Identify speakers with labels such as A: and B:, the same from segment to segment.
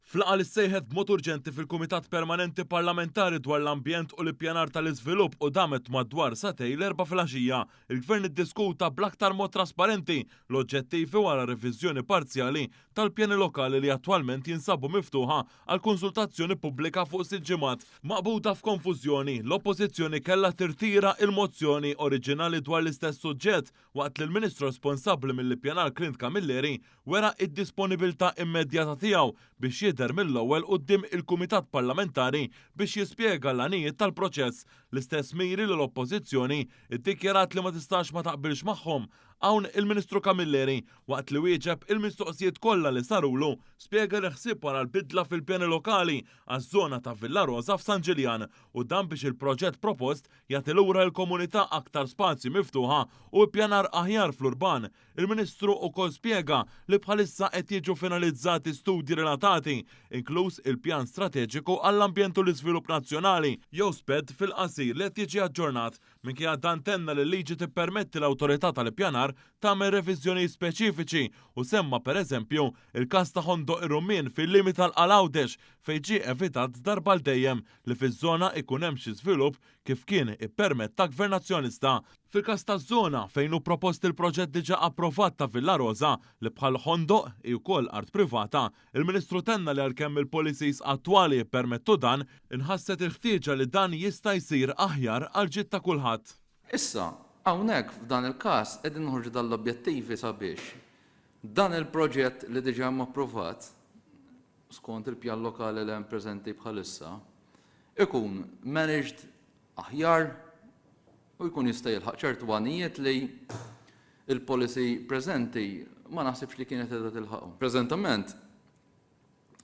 A: F'laqgħa li ssejħet b'mod urġenti fil-Kumitat Permanenti Parlamentari dwar l-Ambjent u l-Ippjanar tal-Iżvilupp u damet madwar sagħtejn l-Erbgħa filgħaxija, il-Gvern iddiskuta bl-aktar mod trasparenti l-oġġettivi wara reviżjoni parzjali tal-pjani lokali li attwalment jinsabu miftuħa għal konsultazzjoni pubblika fuq sitt ġimgħat. Maqbuda f'konfużjoni, l-Oppożizzjoni kellha tirtira il-mozzjoni oriġinali dwar l-istess suġġett waqt li l-Ministru responsabbli mill-Ippjanar Clint Camilleri wera d-disponibilità immedjata tiegħu biex jidher mill-ewwel quddiem il-Kumitat Parlamentari biex jispjega l-għanijiet tal-proċess, l-istess miri li l-Oppożizzjoni ddikjarat li ma tistax ma taqbilx magħhom. Hawn il-Ministru Camilleri, waqt li wieġeb il-mistoqsijiet kollha li sarulu, spjega l-ħsieb wara l-bidla fil-pjani lokali għaż-żona ta' Villa Rosa f'San Ġiljan u dan biex il-proġett propost jagħti lura lill-komunità aktar spazji miftuħa u ippjanar aħjar fl-urban. Il-Ministru ukoll spjega li bħalissa qed jiġu finalizzati studji relatati, inkluż il-Pjan Strateġiku għall-Ambjent u l-Iżvilupp Nazzjonali, jew SPED fil-qasir li qed jiġi aġġornat. Minkejja dan tenna li l-liġi tippermetti l-Awtorità tal-Ippjanar tagħmel reviżjonijiet speċifiċi u semma pereżempju il-każ ta' Ħondoq ir-Rummien fil-limiti tal-Qala Għawdex fejn ġie evitat darba għal dejjem li fiż-żona ikun hemm xi żvilupp kif kien ippermetta Gvern Nazzjonalista. Fil-każ taż-żona fejn hu propost il-proġett diġà approvat ta' Villa Rosa, li bħal Ħondoq hi wkoll art privata, il-Ministru tenna li għalkemm il-policies attwali jippermettu dan, inħasset il-ħtieġa li dan jista' jsir aħjar għall-ġid ta' kulħadd.
B: Issa, hawnhekk f'dan il-każ qegħdin noħorġu dan l-objettivi sabiex dan il-proġett li diġà hemm approvat skont il-pjan lokali li hemm preżenti bħalissa, ikun managed aħjar u jkun jista' jilħaq ċertu għanijiet li l-policy preżenti ma naħsibx li kienet qiegħda tilħaqhom. Preżentament,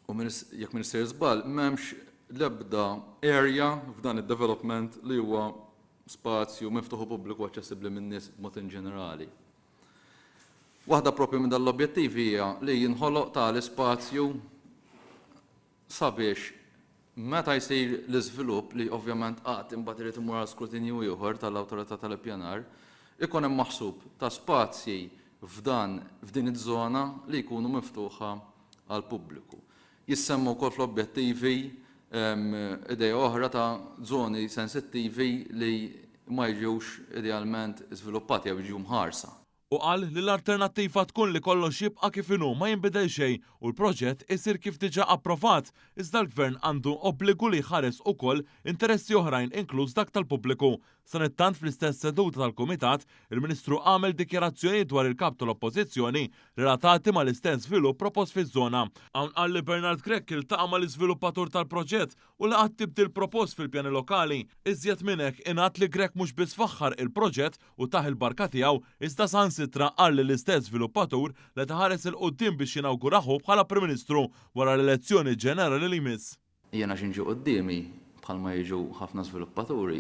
B: u jekk m'iniex sejjer żball, m'hemmx l-ebda area f'dan id-development li huwa spazju miftuħ u pubbliku aċċessibbli min-nies b'mod in ġenerali. Waħda proprju minn dan l-objettivi hija li jinħoloq tali spazju sabiex meta jsir l-iżvilupp, li ovvjament qatt imbagħad irid imur għal skrutinju ieħor tal-Awtorità tal-Ippjanar, ikun hemm maħsub ta' spazji f'dan f'din iż-żona li jkunu miftuħa għall-pubbliku. Jissemma wkoll fl-objettivi idea oħra ta' żoni sensittivi li ma jiġux idealment żviluppati jew jiġu mħarsa.
A: Hu qal li l-alternattiva tkun li kollox jibqa' kif inhu ma jinbidel xejn u l-proġett isir kif diġà approvat, iżda l-Gvern għandu obbligu li jħares ukoll interessi oħrajn inkluż dak tal-pubbliku. Sanittant fl-istess seduta tal-Kumitat, il-Ministru għamel dikjarazzjonijiet dwar il-Kap tal-Oppożizzjoni relatati mal-istess żvilupp propost fiż-żona. Hawn qal li Bernard Grech iltaqa' mal-iżviluppatur tal-proġett u laqa' t-tibdil propost fil-pjani lokali. Iżjed minn hekk, ingħad li Grech mhux biss faħħar il-proġett u tah il-barka tiegħu, iżda saħansitra qal lill-istess żviluppatur li qed iħares 'il quddiem biex jinawgurah hu bħala Prim Ministru wara l-elezzjoni ġenerali li jmiss.
B: Jiena xi nġi quddiemi, bħalma jiġu ħafna żviluppaturi,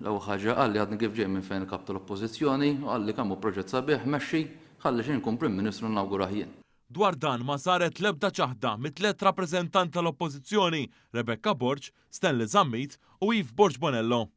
B: l-ewwel ħaġa qalli għadni kif ġej minn fejn il-Kap tal-Oppożizzjoni u qalli kemm hu proġett sabiħ, mexxi, ħalli xi nkun Prim Ministru nawgurah jien.
A: Dwar dan ma saret l-ebda ċaħda mit-tlett rappreżentanti tal-Oppożizzjoni, Rebekka Borg, Stanley Zammit u Eve Borg Bonello.